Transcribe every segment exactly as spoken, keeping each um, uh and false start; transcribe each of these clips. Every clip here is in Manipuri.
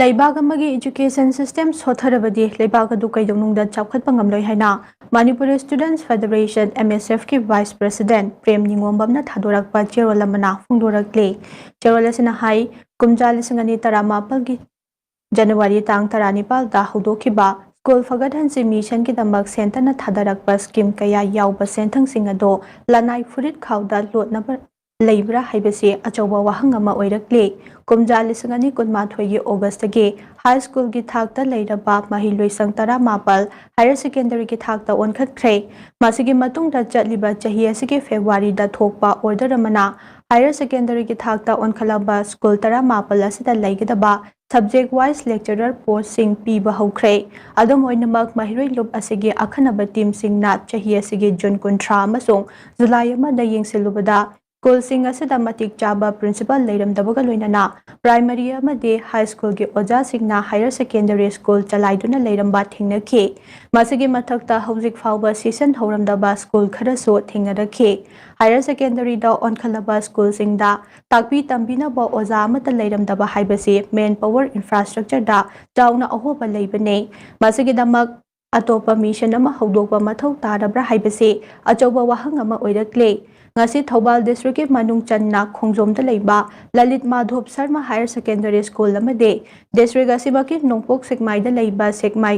ꯂꯩꯕꯥꯛ ꯑꯃꯒꯤ education system ꯁꯣꯠꯊꯔꯕꯗꯤ ꯂꯩꯕꯥꯛ ꯑꯗꯨ ꯀꯩꯗꯧꯅꯨꯡꯗ ꯆꯥꯎꯈꯠꯄ ꯉꯝꯂꯣꯏ ꯍꯥꯏꯅ Manipur Students Federation, M S F ꯀꯤ Vice President ꯄ꯭ꯔꯦꯝ ꯅꯤꯉꯣꯝꯕꯝꯅ ꯊꯥꯗꯣꯔꯛꯄ ꯆꯦꯔꯣꯜ ꯑꯃꯅ ꯐꯣꯡꯗꯣꯔꯛꯂꯤ꯫ ꯆꯦꯔꯣꯜ ꯑꯁꯤꯅ ꯍꯥꯏ, ꯀꯨꯝꯖꯥ ꯂꯤꯁꯤꯡ ꯑꯅꯤ ꯇꯔꯥꯃꯥꯄꯜꯒꯤ ꯖꯅꯋꯥꯔꯤ ꯇꯥꯡ ꯇꯔꯥꯅꯤꯄꯥꯜꯗ ꯍꯧꯗꯣꯛꯈꯤꯕ ꯁ꯭ꯀꯨꯜ ꯐꯒꯠꯍꯟꯁꯤ ꯃꯤꯁꯟꯒꯤꯗꯃꯛ centreꯅ ꯊꯥꯗꯔꯛꯄ scheme ꯀꯌꯥ ꯌꯥꯎꯕ ꯁꯦꯟꯊꯪꯁꯤꯡ ꯑꯗꯣ ꯂꯅꯥꯏ ꯐꯨꯔꯤꯠ ꯈꯥꯎꯗ ꯂꯣꯠꯅꯕ ꯂꯩꯕ꯭ꯔꯥ ꯍꯥꯏꯕꯁꯤ ꯑꯆꯧꯕ ꯋꯥꯍꯪ ꯑꯃ ꯑꯣꯏꯔꯛꯂꯤ꯫ ꯀꯨꯝꯖꯥ ꯂꯤꯁꯤꯡ ꯑꯅꯤ ꯀꯨꯟꯃꯥꯊꯣꯏꯒꯤ Augustꯇꯒꯤ high schoolꯒꯤ ꯊꯥꯛꯇ ꯂꯩꯔꯕ ꯃꯍꯩꯂꯣꯏꯁꯪ ꯇꯔꯥꯃꯥꯄꯜ higher secondary ꯒꯤ ꯊꯥꯛꯇ ꯑꯣꯟꯈꯠꯈ꯭ꯔꯦ꯫ ꯃꯁꯤꯒꯤ ꯃꯇꯨꯡꯗ ꯆꯠꯂꯤꯕ ꯆꯍꯤ ꯑꯁꯤꯒꯤ Februaryꯗ ꯊꯣꯛꯄ order ꯑꯃꯅ higher secondary ꯒꯤ ꯊꯥꯛꯇ ꯑꯣꯟꯈꯠꯂꯕ ꯁ꯭ꯀꯨꯜ ꯇꯔꯥꯃꯥꯄꯜ ꯑꯁꯤꯗ ꯂꯩꯒꯗꯕ subject wise lecturer postꯁꯤꯡ ꯄꯤꯕ ꯍꯧꯈ꯭ꯔꯦ꯫ ꯑꯗꯨꯝ ꯑꯣꯏꯅꯃꯛ, ꯃꯍꯩꯔꯣꯏ ꯂꯨꯞ ꯑꯁꯤꯒꯤ ꯑꯈꯟꯅꯕ teamꯁꯤꯡꯅ ꯆꯍꯤ ꯑꯁꯤꯒꯤ June ꯀꯨꯟꯊ꯭ꯔꯥ ꯑꯃꯁꯨꯡ July ꯑꯃꯗ ꯌꯦꯡꯁꯤꯜꯂꯨꯕꯗ, ꯁ꯭ꯀꯨꯜꯁꯤꯡ ꯑꯁꯤꯗ ꯃꯇꯤꯛ ꯆꯥꯕ principal ꯂꯩꯔꯝꯗꯕꯒ ꯂꯣꯏꯅꯅ primary ꯑꯃꯗꯤ high schoolꯒꯤ ꯑꯣꯖꯥꯁꯤꯡꯅ higher secondary school ꯆꯂꯥꯏꯗꯨꯅ ꯂꯩꯔꯝꯕ ꯊꯦꯡꯅꯈꯤ꯫ ꯃꯁꯤꯒꯤ ꯃꯊꯛꯇ, ꯍꯧꯖꯤꯛ ꯐꯥꯎꯕ session ꯍꯧꯔꯝꯗꯕ ꯁ꯭ꯀꯨꯜ ꯈꯔꯁꯨ ꯊꯦꯡꯅꯔꯛꯈꯤ꯫ Higher secondary ꯗ ꯑꯣꯟꯈꯠꯂꯕ ꯁ꯭ꯀꯨꯜꯁꯤꯡꯗ ꯇꯥꯛꯄꯤ ꯇꯝꯕꯤꯅꯕ ꯑꯣꯖꯥ ꯑꯃꯠꯇ ꯂꯩꯔꯝꯗꯕ ꯍꯥꯏꯕꯁꯤ manpower infrastructure ꯗ ꯆꯥꯎꯅ ꯑꯍꯣꯕ ꯂꯩꯕꯅꯤ꯫ ꯃꯁꯤꯒꯤꯗꯃꯛ ꯑꯇꯣꯞꯄ ꯃꯤꯁꯟ ꯑꯃ ꯍꯧꯗꯣꯛꯄ ꯃꯊꯧ ꯇꯥꯔꯕ꯭ꯔꯥ ꯍꯥꯏꯕꯁꯤ ꯑꯆꯧꯕ ꯋꯥꯍꯪ ꯑꯃ ꯑꯣꯏꯔꯛꯂꯦ꯫ ꯉꯁꯤ ꯊꯧꯕꯥꯜ district ꯀꯤ ꯃꯅꯨꯡ ꯆꯟꯅ ꯈꯣꯡꯖꯣꯝꯗ ꯂꯩꯕ Lalit ꯃꯥꯙꯣꯞ Sharma higher secondary school ꯑꯃꯗꯤ district ꯑꯁꯤꯃꯛꯀꯤ ꯅꯣꯡꯄꯣꯛ ꯁꯦꯛꯃꯥꯏꯗ ꯂꯩꯕ ꯁꯦꯛꯃꯥꯏ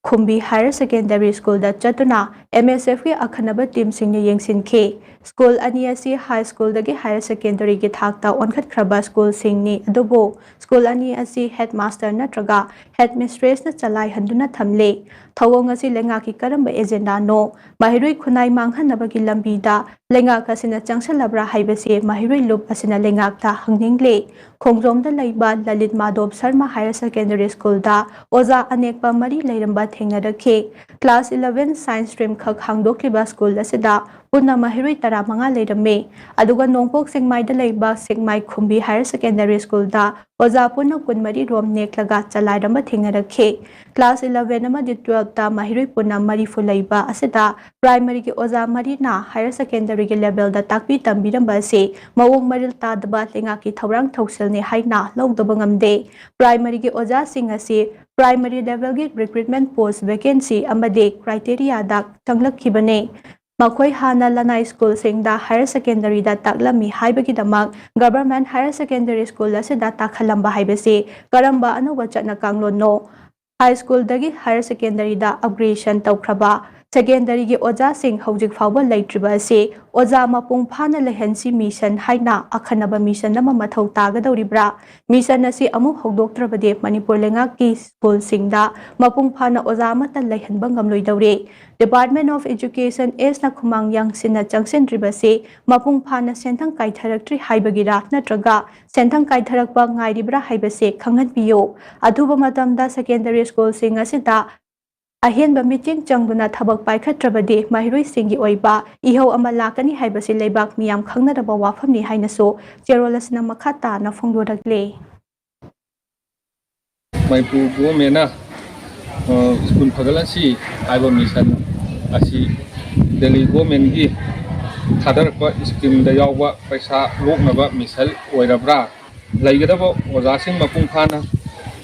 ꯈꯨꯝꯕꯤ higher secondary school ꯗ ꯆꯠꯇꯨꯅ M S F ꯀꯤ ꯑꯈꯟꯅꯕ teamꯁꯤꯡꯅ ꯌꯦꯡꯁꯤꯟꯈꯤ꯫ ꯁ꯭ꯀꯨꯜ ꯑꯅꯤ ꯑꯁꯤ high school ꯗꯒꯤ higher secondary ꯒꯤ ꯊꯥꯛꯇ ꯑꯣꯟꯈꯠꯈ꯭ꯔꯕ ꯁ꯭ꯀꯨꯜꯁꯤꯡꯅꯤ, ꯑꯗꯨꯕꯨ ꯁ꯭ꯀꯨꯜ ꯑꯅꯤ ꯑꯁꯤ headmaster ꯅꯠꯇ꯭ꯔꯒ headmistress ꯅ ꯆꯂꯥꯏꯍꯟꯗꯨꯅ ꯊꯝꯂꯤ꯫ ꯊꯧꯑꯣꯡ ꯑꯁꯤ ꯂꯩꯉꯥꯛꯀꯤ ꯀꯔꯝꯕ agenda ꯅꯣ? ꯃꯍꯩꯔꯣꯏ ꯈꯨꯟꯅꯥꯏ ꯃꯥꯡꯍꯟꯅꯕꯒꯤ ꯂꯝꯕꯤꯗ ꯂꯩꯉꯥꯛ ꯑꯁꯤꯅ ꯆꯪꯁꯤꯜꯂꯕ꯭ꯔꯥ ꯍꯥꯏꯕꯁꯤ ꯃꯍꯩꯔꯣꯏ ꯂꯨꯞ ꯑꯁꯤꯅ ꯂꯩꯉꯥꯛꯇ ꯍꯪꯅꯤꯡꯂꯤ꯫ ꯈꯣꯡꯖꯣꯝꯗ ꯂꯩꯕ Lalit ꯃꯥꯙꯣꯞ Sharma higher secondary school ꯗ ꯑꯣꯖꯥ ꯑꯅꯦꯛꯄ ꯃꯔꯤ ꯂꯩꯔꯝꯕ ꯊꯦꯡꯅꯔꯛꯈꯤ꯫ Class eleven science stream ꯈꯛ ꯍꯥꯡꯗꯣꯛꯂꯤꯕ ꯁ꯭ꯀꯨꯜ ꯑꯁꯤꯗ ꯄꯨꯟꯅ ꯃꯍꯩꯔꯣꯏ ꯇꯔꯥꯃꯉꯥ ꯂꯩꯔꯝꯃꯤ꯫ ꯑꯗꯨꯒ ꯅꯣꯡꯄꯣꯛ ꯁꯦꯛꯃꯥꯏꯗ ꯂꯩꯕ ꯁꯦꯛꯃꯥꯏ ꯈꯨꯝꯕꯤ ꯍꯥꯌꯔ ꯁꯦꯀꯦꯟꯗꯔꯤ ꯁ꯭ꯀꯨꯜꯗ ꯑꯣꯖꯥ ꯄꯨꯟꯅ ꯀꯨꯟꯃꯔꯤ ꯔꯣꯝ ꯅꯦꯛꯂꯒ ꯆꯂꯥꯏꯔꯝꯕ ꯊꯦꯡꯅꯔꯛꯈꯤ꯫ ꯀ꯭ꯂꯥꯁ ꯏꯂꯚꯦꯟ ꯑꯃꯗꯤ ꯇꯨꯋꯦꯜꯐꯇ ꯃꯍꯩꯔꯣꯏ ꯄꯨꯟꯅ ꯃꯔꯤꯐꯨ ꯂꯩꯕ ꯑꯁꯤꯗ ꯄ꯭ꯔꯥꯏꯃꯔꯤꯒꯤ ꯑꯣꯖꯥ ꯃꯔꯤꯅ ꯍꯥꯌꯔ ꯁꯦꯀꯦꯟꯗꯔꯤꯒꯤ ꯂꯦꯚꯦꯜꯗ ꯇꯥꯛꯄꯤ ꯇꯝꯕꯤꯔꯝꯕ ꯑꯁꯤ ꯃꯑꯣꯡ ꯃꯔꯤꯜ ꯇꯥꯗꯕ ꯂꯩꯉꯥꯛꯀꯤ ꯊꯧꯔꯥꯡ ꯊꯧꯁꯤꯜꯅꯤ ꯍꯥꯏꯅ ꯂꯧꯗꯕ ꯉꯝꯗꯦ꯫ ꯄ꯭ꯔꯥꯏꯃꯔꯤꯒꯤ ꯑꯣꯖꯥꯁꯤꯡ ꯑꯁꯤ ꯄ꯭ꯔꯥꯏꯃꯔꯤ ꯂꯦꯚꯦꯜꯒꯤ ꯔꯤꯀ꯭ꯔꯨꯠꯃꯦꯟ ꯄꯣꯁ ꯚꯦꯀꯦꯟꯁꯤ ꯑꯃꯗꯤ ꯀ꯭ꯔꯥꯏꯇꯦꯔꯤꯌꯥꯗ ꯆꯪꯂꯛꯈꯤꯕꯅꯤ꯫ ꯃꯈꯣꯏ ꯍꯥꯟꯅ ꯂꯅꯥꯏ ꯁ꯭ꯀꯨꯜꯁꯤꯡꯗ ꯍꯥꯌꯔ ꯁꯦꯀꯦꯟꯗꯔꯤꯗ ꯇꯥꯛꯂꯝꯃꯤ ꯍꯥꯏꯕꯒꯤꯗꯃꯛ ꯒꯚꯔꯟꯃꯦꯟꯠ ꯍꯥꯌꯔ ꯁꯦꯀꯦꯟꯗꯔꯤ ꯁ꯭ꯀꯨꯜ ꯑꯁꯤꯗ ꯇꯥꯛꯍꯜꯂꯝꯕ ꯍꯥꯏꯕꯁꯤ ꯀꯔꯝꯕ ꯑꯅꯧꯕ ꯆꯠꯅ ꯀꯥꯡꯂꯣꯟꯅꯣ? ꯍꯥꯏ ꯁ꯭ꯀꯨꯜꯗꯒꯤ ꯍꯥꯌꯔ ꯁꯦꯀꯦꯟꯗꯔꯤꯗ ꯑꯞꯒ꯭ꯔꯦꯗꯦꯁꯟ ꯇꯧꯈ꯭ꯔꯕ ꯁꯦꯀꯦꯟꯗꯔꯤꯒꯤ ꯑꯣꯖꯥꯁꯤꯡ ꯍꯧꯖꯤꯛ ꯐꯥꯎꯕ ꯂꯩꯇ꯭ꯔꯤꯕ ꯑꯁꯤ ꯑꯣꯖꯥ ꯃꯄꯨꯡ ꯐꯥꯅ ꯂꯩꯍꯟꯁꯤ ꯃꯤꯁꯟ ꯍꯥꯏꯅ ꯑꯈꯟꯅꯕ ꯃꯤꯁꯟ ꯑꯃ ꯃꯊꯧ ꯇꯥꯒꯗꯧꯔꯤꯕ꯭ꯔꯥ? ꯃꯤꯁꯟ ꯑꯁꯤ ꯑꯃꯨꯛ ꯍꯧꯗꯣꯛꯇ꯭ꯔꯕꯗꯤ ꯃꯅꯤꯄꯨꯔ ꯂꯩꯉꯥꯛꯀꯤ ꯁ꯭ꯀꯨꯜꯁꯤꯡꯗ ꯃꯄꯨꯡ ꯐꯥꯅ ꯑꯣꯖꯥ ꯑꯃꯠꯇ ꯂꯩꯍꯟꯕ ꯉꯝꯂꯣꯏꯗꯧꯔꯤ꯫ Department of Education ꯑꯦꯁꯅ ꯈꯨꯃꯥꯡ ꯌꯥꯡꯁꯤꯟꯅ ꯆꯪꯁꯤꯟꯗ꯭ꯔꯤꯕꯁꯤ ꯃꯄꯨꯡ ꯐꯥꯅ ꯁꯦꯟꯊꯪ ꯀꯥꯏꯊꯔꯛꯇ꯭ꯔꯤ ꯍꯥꯏꯕꯒꯤꯔꯥ ꯅꯠꯇ꯭ꯔꯒ ꯁꯦꯟꯊꯪ ꯀꯥꯏꯊꯔꯛꯄ ꯉꯥꯏꯔꯤꯕ꯭ꯔꯥ ꯍꯥꯏꯕꯁꯤ ꯈꯪꯍꯟꯕꯤꯌꯨ꯫ ꯑꯊꯨꯕ ꯃꯇꯝꯗ ꯁꯦꯀꯦꯟꯗꯔꯤ ꯁ꯭ꯀꯨꯜꯁꯤꯡ ꯑꯁꯤꯗ ꯑꯍꯦꯟꯕ ꯃꯤꯠꯌꯦꯡ ꯆꯪꯗꯨꯅ ꯊꯕꯛ ꯄꯥꯏꯈꯠꯇ꯭ꯔꯕꯗꯤ ꯃꯍꯩꯔꯣꯏꯁꯤꯡꯒꯤ ꯑꯣꯏꯕ ꯏꯍꯧ ꯑꯃ ꯂꯥꯛꯀꯅꯤ ꯍꯥꯏꯕꯁꯤ ꯂꯩꯕꯥꯛ ꯃꯤꯌꯥꯝ ꯈꯪꯅꯔꯕ ꯋꯥꯐꯝꯅꯤ ꯍꯥꯏꯅꯁꯨ ꯆꯦꯔꯣꯜ ꯑꯁꯤꯅ ꯃꯈꯥ ꯇꯥꯅ ꯐꯣꯡꯗꯣꯔꯛꯂꯤ꯫ ꯃꯅꯤꯄꯨꯔ ꯒꯣꯚꯔꯟꯃꯦꯟꯠꯅ, ꯑ, ꯁ꯭ꯀꯨꯜ ꯐꯒꯠꯍꯟꯁꯤ ꯍꯥꯏꯕ ꯃꯤꯁꯟ ꯑꯁꯤ ꯗꯦꯜꯂꯤ ꯒꯣꯚꯔꯟꯃꯦꯟꯠꯀꯤ ꯊꯥꯗꯔꯛꯄ ꯁ꯭ꯀꯤꯝꯗ ꯌꯥꯎꯕ ꯄꯩꯁꯥ ꯂꯣꯛꯅꯕ ꯃꯤꯁꯟ ꯑꯣꯏꯔꯕ꯭ꯔꯥ? ꯂꯩꯒꯗꯕ ꯑꯣꯖꯥꯁꯤꯡ ꯃꯄꯨꯡ ꯐꯥꯅ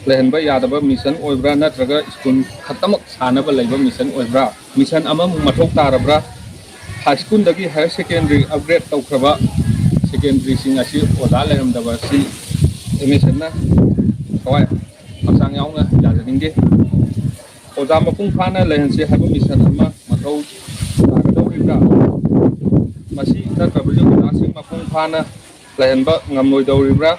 ꯂꯩꯍꯟꯕ ꯌꯥꯗꯕ ꯃꯤꯁꯟ ꯑꯣꯏꯕ꯭ꯔꯥ? ꯅꯠꯇ꯭ꯔꯒ ꯁ꯭ꯀꯨꯜ ꯈꯛꯇꯃꯛ ꯁꯥꯅꯕ ꯂꯩꯕ ꯃꯤꯁꯟ ꯑꯣꯏꯕ꯭ꯔꯥ? ꯃꯤꯁꯟ ꯑꯃꯃꯨꯛ ꯃꯊꯧ ꯇꯥꯔꯕ꯭ꯔꯥ? ꯍꯥꯏ ꯁ꯭ꯀꯨꯜꯗꯒꯤ ꯍꯥꯌꯔ ꯁꯦꯀꯦꯟꯗꯔꯤ ꯑꯞꯒ꯭ꯔꯦꯗ ꯇꯧꯈ꯭ꯔꯕ ꯁꯦꯀꯦꯟꯗꯔꯤꯁꯤꯡ ꯑꯁꯤ ꯑꯣꯖꯥ ꯂꯩꯔꯝꯗꯕ ꯑꯁꯤ ꯑꯦꯝ ꯑꯦꯁ ꯑꯦꯟꯅ ꯊꯋꯥꯏ ꯍꯛꯆꯥꯡ ꯌꯥꯎꯅ ꯌꯥꯖꯅꯤꯡꯗꯦ꯫ ꯑꯣꯖꯥ ꯃꯄꯨꯡ ꯐꯥꯅ ꯂꯩꯍꯟꯁꯤ ꯍꯥꯏꯕ ꯃꯤꯁꯟ ꯑꯃ ꯃꯊꯧ ꯇꯥꯒꯗꯧꯔꯤꯕ꯭ꯔꯥ? ꯃꯁꯤ ꯅꯠꯇ꯭ꯔꯕꯗꯤ ꯑꯣꯖꯥꯁꯤꯡ ꯃꯄꯨꯡ ꯐꯥꯅ ꯂꯩꯍꯟꯕ ꯉꯝꯂꯣꯏꯗꯧꯔꯤꯕ꯭ꯔꯥ?